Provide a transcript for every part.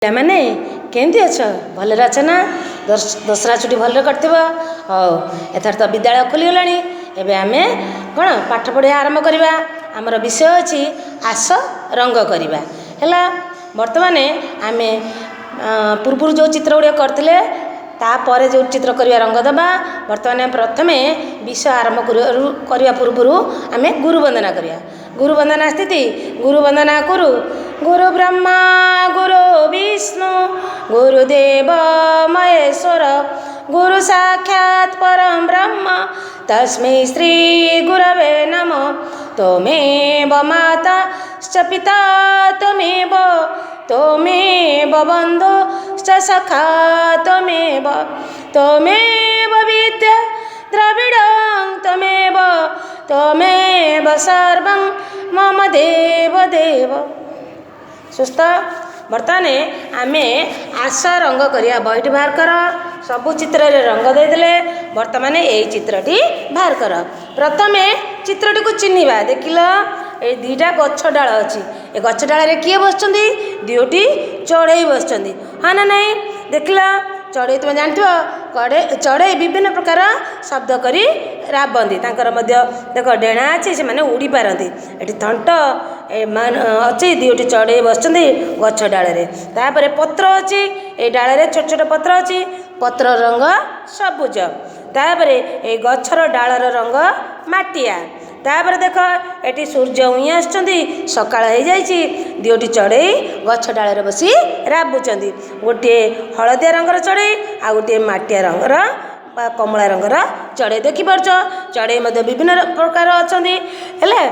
ପିଲାମାନେ କେମିତି ଅଛ? ଭଲରେ ଅଛ ନା? ଦଶହରା ଛୁଟି ଭଲରେ କଟିଥିବ। ହେଉ, ଏଥର ତ ବିଦ୍ୟାଳୟ ଖୋଲିଗଲାଣି। ଏବେ ଆମେ କ'ଣ ପାଠ ପଢ଼ିବା ଆରମ୍ଭ କରିବା। ଆମର ବିଷୟ ଅଛି ଆସ ରଙ୍ଗ କରିବା। ହେଲା, ବର୍ତ୍ତମାନ ଆମେ ପୂର୍ବରୁ ଯେଉଁ ଚିତ୍ର ଗୁଡ଼ିକ କରିଥିଲେ, ତାପରେ ଯେଉଁ ଚିତ୍ର କରିବା ରଙ୍ଗ ଦେବା। ବର୍ତ୍ତମାନ ପ୍ରଥମେ ବିଷୟ ଆରମ୍ଭ କରିବା ପୂର୍ବରୁ ଆମେ ଗୁରୁ ବନ୍ଦନା କରିବା। ଗୁରୁ ବନ୍ଦନା ସ୍ଥିତି। ଗୁରୁ ବନ୍ଦନା କୁରୁ। ଗୁରୁ ବ୍ରହ୍ମା ଗୁରୁ ବିଷ୍ଣୁ ଗୁରୁଦେବ ମହେଶ୍ୱର, ଗୁରୁ ସାକ୍ଷାତ ପରମ ବ୍ରହ୍ମ, ତସ୍ମୈ ଶ୍ରୀ ଗୁରବେ ନମଃ। ତ୍ୱମେବ ମାତା ଚ ପିତା ତ୍ୱମେବ, ତ୍ୱମେବ ବନ୍ଧୁଶ୍ଚ ସଖା ତ୍ୱମେବ, ତ୍ୱମେବ ବିଦ୍ୟା ଦ୍ରବିଡ଼ଂ ତ୍ୱମେବ, ତ୍ୱମେବ ସର୍ବଂ ମମ ଦେବ ଦେବ। ସୁସ୍ଥ। ବର୍ତ୍ତମାନ ଆମେ ଆସ ରଙ୍ଗ କରିବା। ବହିଟି ବାହାର କର। ସବୁ ଚିତ୍ରରେ ରଙ୍ଗ ଦେଇଦେଲେ, ବର୍ତ୍ତମାନ ଏଇ ଚିତ୍ରଟି ବାହାର କର। ପ୍ରଥମେ ଚିତ୍ରଟିକୁ ଚିହ୍ନିବା। ଦେଖିଲ, ଏଇ ଦୁଇଟା ଗଛ ଡାଳ ଅଛି। ଏ ଗଛ ଡାଳରେ କିଏ ବସିଛନ୍ତି? ଦୁଇଟି ଚଢ଼େଇ ବସିଛନ୍ତି, ହଁ ନା ନାହିଁ? ଦେଖିଲ ଚଢ଼େଇ, ତୁମେ ଜାଣିଥିବ ଚଢ଼େଇ ବିଭିନ୍ନ ପ୍ରକାର ଶବ୍ଦ କରି ରାବନ୍ତି। ତାଙ୍କର ମଧ୍ୟ ଦେଖ ଡେଣା ଅଛି, ସେମାନେ ଉଡ଼ିପାରନ୍ତି। ଏଠି ଥଣ୍ଟ ଅଛି, ଦୁଇଟି ଚଢ଼େଇ ବସିଛନ୍ତି ଗଛ ଡାଳରେ। ତାପରେ ପତ୍ର ଅଛି, ଏଇ ଡାଳରେ ଛୋଟ ଛୋଟ ପତ୍ର ଅଛି। ପତ୍ର ରଙ୍ଗ ସବୁଜ। ତାପରେ ଏଇ ଗଛର ଡାଳର ରଙ୍ଗ ମାଟିଆ। ତାପରେ ଦେଖ, ଏଠି ସୂର୍ଯ୍ୟ ଉଇଁ ଆସୁଛନ୍ତି, ସକାଳ ହେଇଯାଇଛି। ଦୁଇଟି ଚଢ଼େଇ ଗଛ ଡାଳରେ ବସି ରାବୁଛନ୍ତି। ଗୋଟିଏ ହଳଦିଆ ରଙ୍ଗର ଚଢ଼େଇ ଆଉ ଗୋଟିଏ ମାଟିଆ ରଙ୍ଗର ବା କମଳା ରଙ୍ଗର ଚଢ଼େଇ। ଦେଖିପାରୁଛ, ଚଢ଼େଇ ମଧ୍ୟ ବିଭିନ୍ନ ପ୍ରକାର ଅଛନ୍ତି। ହେଲା,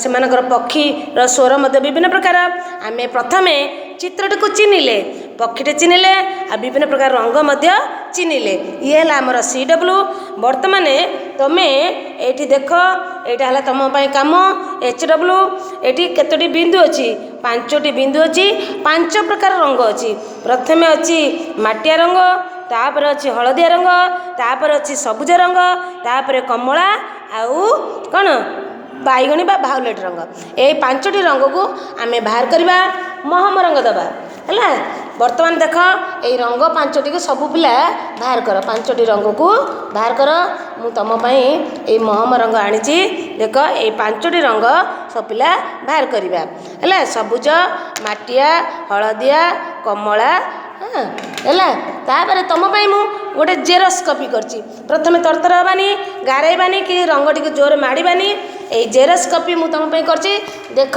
ସେମାନଙ୍କର ପକ୍ଷୀର ସ୍ୱର ମଧ୍ୟ ବିଭିନ୍ନ ପ୍ରକାର। ଆମେ ପ୍ରଥମେ ଚିତ୍ରଟିକୁ ଚିହ୍ନିଲେ, ପକ୍ଷୀଟି ଚିହ୍ନିଲେ ଆଉ ବିଭିନ୍ନ ପ୍ରକାର ରଙ୍ଗ ମଧ୍ୟ ଚିହ୍ନିଲେ। ଇଏ ହେଲା ଆମର ସି ଡବ୍ଲୁ। ବର୍ତ୍ତମାନ ତୁମେ ଏଇଠି ଦେଖ, ଏଇଟା ହେଲା ତୁମ ପାଇଁ କାମ ଏଚ୍ ଡବ୍ଲୁ। ଏଠି କେତୋଟି ବିନ୍ଦୁ ଅଛି? ପାଞ୍ଚଟି ବିନ୍ଦୁ ଅଛି, ପାଞ୍ଚ ପ୍ରକାର ରଙ୍ଗ ଅଛି। ପ୍ରଥମେ ଅଛି ମାଟିଆ ରଙ୍ଗ, ତାପରେ ଅଛି ହଳଦିଆ ରଙ୍ଗ, ତାପରେ ଅଛି ସବୁଜ ରଙ୍ଗ, ତାପରେ କମଳା ଆଉ କ'ଣ ବାଇଗଣୀ ବା ଭାଉଲେଟ୍ ରଙ୍ଗ। ଏଇ ପାଞ୍ଚଟି ରଙ୍ଗକୁ ଆମେ ବାହାର କରିବା, ମହମ ରଙ୍ଗ ଦେବା। ହେଲା, ବର୍ତ୍ତମାନ ଦେଖ, ଏଇ ରଙ୍ଗ ପାଞ୍ଚଟିକୁ ସବୁ ପିଲା ବାହାର କର। ପାଞ୍ଚଟି ରଙ୍ଗକୁ ବାହାର କର। ମୁଁ ତୁମ ପାଇଁ ଏଇ ମହମ ରଙ୍ଗ ଆଣିଛି। ଦେଖ, ଏଇ ପାଞ୍ଚଟି ରଙ୍ଗ ସବୁ ପିଲା ବାହାର କରିବା। ହେଲା, ସବୁଜ, ମାଟିଆ, ହଳଦିଆ, କମଳା। ହେଲା, ତାପରେ ତୁମ ପାଇଁ ମୁଁ ଗୋଟେ ଜେରକ୍ସ କପି କରିଛି। ପ୍ରଥମେ ତରତର ହେବାନି, ଗାରେଇବାନି କି ରଙ୍ଗ ଟିକେ ଜୋରରେ ମାଡ଼ିବାନି। ଏଇ ଜେରକ୍ସ କପି ମୁଁ ତୁମ ପାଇଁ କରିଛି। ଦେଖ,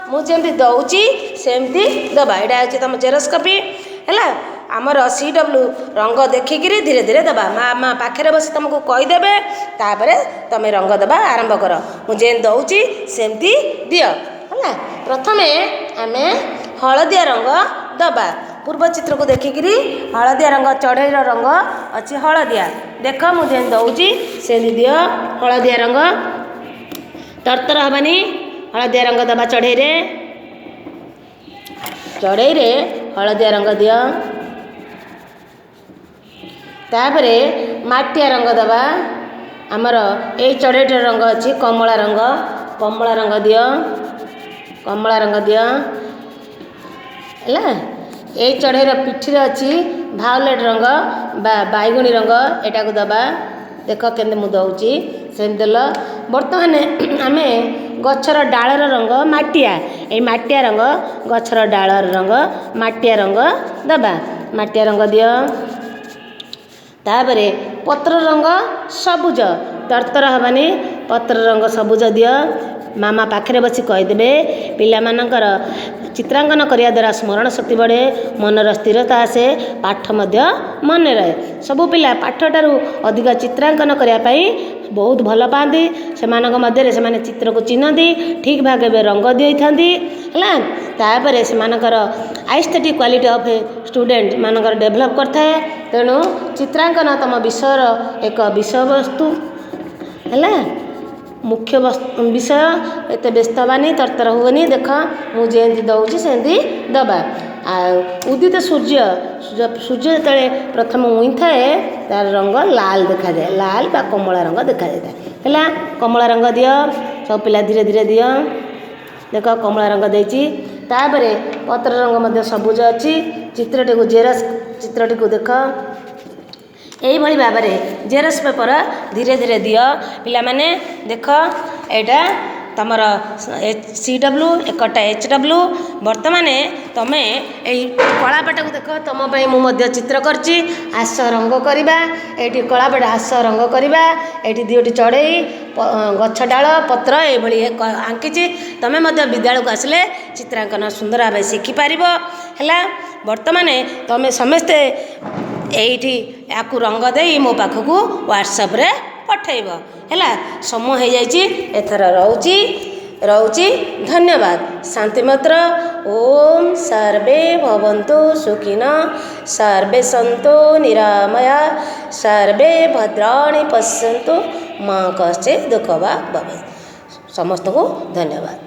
ମୁଁ ଯେମିତି ଦେଉଛି ସେମିତି ଦେବା। ଏଇଟା ହେଉଛି ତୁମ ଜେରକ୍ସ କପି। ହେଲା, ଆମର ସି ଡବ୍ଲୁ ରଙ୍ଗ ଦେଖିକିରି ଧୀରେ ଧୀରେ ଦେବା। ମା ମା ପାଖରେ ବସି ତୁମକୁ କହିଦେବେ। ତାପରେ ତୁମେ ରଙ୍ଗ ଦେବା ଆରମ୍ଭ କର। ମୁଁ ଯେମିତି ଦେଉଛି ସେମିତି ଦିଅ। ହେଲା, ପ୍ରଥମେ ଆମେ ହଳଦିଆ ରଙ୍ଗ ଦେବା। ପୂର୍ବ ଚିତ୍ରକୁ ଦେଖିକିରି ହଳଦିଆ ରଙ୍ଗ, ଚଢ଼େଇର ରଙ୍ଗ ଅଛି ହଳଦିଆ। ଦେଖ, ମୁଁ ଯେମିତି ଦେଉଛି ସେମିତି ଦିଅ ହଳଦିଆ ରଙ୍ଗ। ତରତର ହେବାନି। ହଳଦିଆ ରଙ୍ଗ ଦେବା ଚଢ଼େଇରେ। ଚଢ଼େଇରେ ହଳଦିଆ ରଙ୍ଗ ଦିଅ। ତାପରେ ମାଟିଆ ରଙ୍ଗ ଦେବା। ଆମର ଏଇ ଚଢ଼େଇଟିର ରଙ୍ଗ ଅଛି କମଳା ରଙ୍ଗ। କମଳା ରଙ୍ଗ ଦିଅ, କମଳା ରଙ୍ଗ ଦିଅ। ହେଲା, ଏଇ ଚଢ଼େଇର ପିଠିରେ ଅଛି ଭାଓଲେଟ୍ ରଙ୍ଗ ବା ବାଇଗଣୀ ରଙ୍ଗ, ଏଇଟାକୁ ଦେବା। ଦେଖ କେମିତି ମୁଁ ଦେଉଛି, ସେମିତି ଦେଲ। ବର୍ତ୍ତମାନ ଆମେ ଗଛର ଡାଳର ରଙ୍ଗ ମାଟିଆ। ଏଇ ମାଟିଆ ରଙ୍ଗ, ଗଛର ଡାଳର ରଙ୍ଗ ମାଟିଆ ରଙ୍ଗ ଦେବା। ମାଟିଆ ରଙ୍ଗ ଦିଅ। ତାପରେ ପତ୍ର ରଙ୍ଗ ସବୁଜ। ତରତର ହେବାନି। ପତ୍ର ରଙ୍ଗ ସବୁଜ ଦିଅ। ମାମା ପାଖରେ ବସି କହିଦେବେ। ପିଲାମାନଙ୍କର ଚିତ୍ରାଙ୍କନ କରିବା ଦ୍ୱାରା ସ୍ମରଣ ଶକ୍ତି ବଢ଼େ, ମନର ସ୍ଥିରତା ଆସେ, ପାଠ ମଧ୍ୟ ମନେ ରହେ। ସବୁ ପିଲା ପାଠଠାରୁ ଅଧିକ ଚିତ୍ରାଙ୍କନ କରିବା ପାଇଁ ବହୁତ ଭଲ ପାଆନ୍ତି। ସେମାନଙ୍କ ମଧ୍ୟରେ ସେମାନେ ଚିତ୍ରକୁ ଚିହ୍ନନ୍ତି, ଠିକ୍ ଭାବରେ ରଙ୍ଗ ଦେଇଥାନ୍ତି। ହେଲା, ତାପରେ ସେମାନଙ୍କର ଆଇସ୍ଥେଟିକ୍ କ୍ୱାଲିଟି ଅଫ୍ ଷ୍ଟୁଡେଣ୍ଟ ମାନଙ୍କର ଡେଭଲପ୍ କରିଥାଏ। ତେଣୁ ଚିତ୍ରାଙ୍କନ ତୁମ ବିଷୟର ଏକ ବିଷୟବସ୍ତୁ। ହେଲା, ମୁଖ୍ୟ ବିଷୟ। ଏତେ ବ୍ୟସ୍ତ ହେବାନି, ତରତର ହୁଅନି। ଦେଖ, ମୁଁ ଯେମିତି ଦେଉଛି ସେମିତି ଦେବା। ଆଉ ଉଦିତ ସୂର୍ଯ୍ୟ, ସୂର୍ଯ୍ୟ ଯେତେବେଳେ ପ୍ରଥମ ଉଇଁଥାଏ, ତାର ରଙ୍ଗ ଲାଲ ଦେଖାଯାଏ, ଲାଲ ବା କମଳା ରଙ୍ଗ ଦେଖାଯାଇଥାଏ। ହେଲା, କମଳା ରଙ୍ଗ ଦିଅ। ସବୁ ପିଲା ଧୀରେ ଧୀରେ ଦିଅ। ଦେଖ, କମଳା ରଙ୍ଗ ଦେଇଛି। ତାପରେ ପତ୍ର ରଙ୍ଗ ମଧ୍ୟ ସବୁଜ ଅଛି। ଚିତ୍ରଟିକୁ ଜେରକ୍ସ ଚିତ୍ରଟିକୁ ଦେଖ। ଏହିଭଳି ଭାବରେ ଜେରକ୍ସ ପେପର ଧୀରେ ଧୀରେ ଦିଅ। ପିଲାମାନେ ଦେଖ, ଏଇଟା ତୁମର ସି ଡବ୍ଲୁ, ଏକଟା ଏଚ୍ ଡବ୍ଲୁ। ବର୍ତ୍ତମାନ ତୁମେ ଏହି କଳାପଟାକୁ ଦେଖ। ତୁମ ପାଇଁ ମୁଁ ମଧ୍ୟ ଚିତ୍ର କରିଛି। ଆସ ରଙ୍ଗ କରିବା। ଏଇଠି କଳାପଟା, ଆସ ରଙ୍ଗ କରିବା। ଏଇଠି ଦୁଇଟି ଚଢ଼େଇ, ଗଛ ଡାଳ, ପତ୍ର ଏହିଭଳି ଆଙ୍କିଛି। ତୁମେ ମଧ୍ୟ ବିଦ୍ୟାଳୟକୁ ଆସିଲେ ଚିତ୍ରାଙ୍କନ ସୁନ୍ଦର ଭାବେ ଶିଖିପାରିବ। ହେଲା, ବର୍ତ୍ତମାନ ତୁମେ ସମସ୍ତେ ଏଇଠି ୟାକୁ ରଙ୍ଗ ଦେଇ ମୋ ପାଖକୁ ହ୍ଵାଟ୍ସଆପରେ ପଠେଇବ। ହେଲା, ସମୟ ହୋଇଯାଇଛି, ଏଥର ରହୁଛି, ରହୁଛି। ଧନ୍ୟବାଦ। ଶାନ୍ତି ମନ୍ତ୍ର ଓଁ ସର୍ବେ ଭବନ୍ତୁ ସୁଖିନଃ, ସର୍ବେ ସନ୍ତୁ ନିରାମୟା, ସର୍ବେ ଭଦ୍ରାଣି ପଶ୍ୟନ୍ତୁ, ମା କଶ୍ଚିତ ଦୁଃଖ ଭାଗ ଭବେତ। ସମସ୍ତଙ୍କୁ ଧନ୍ୟବାଦ।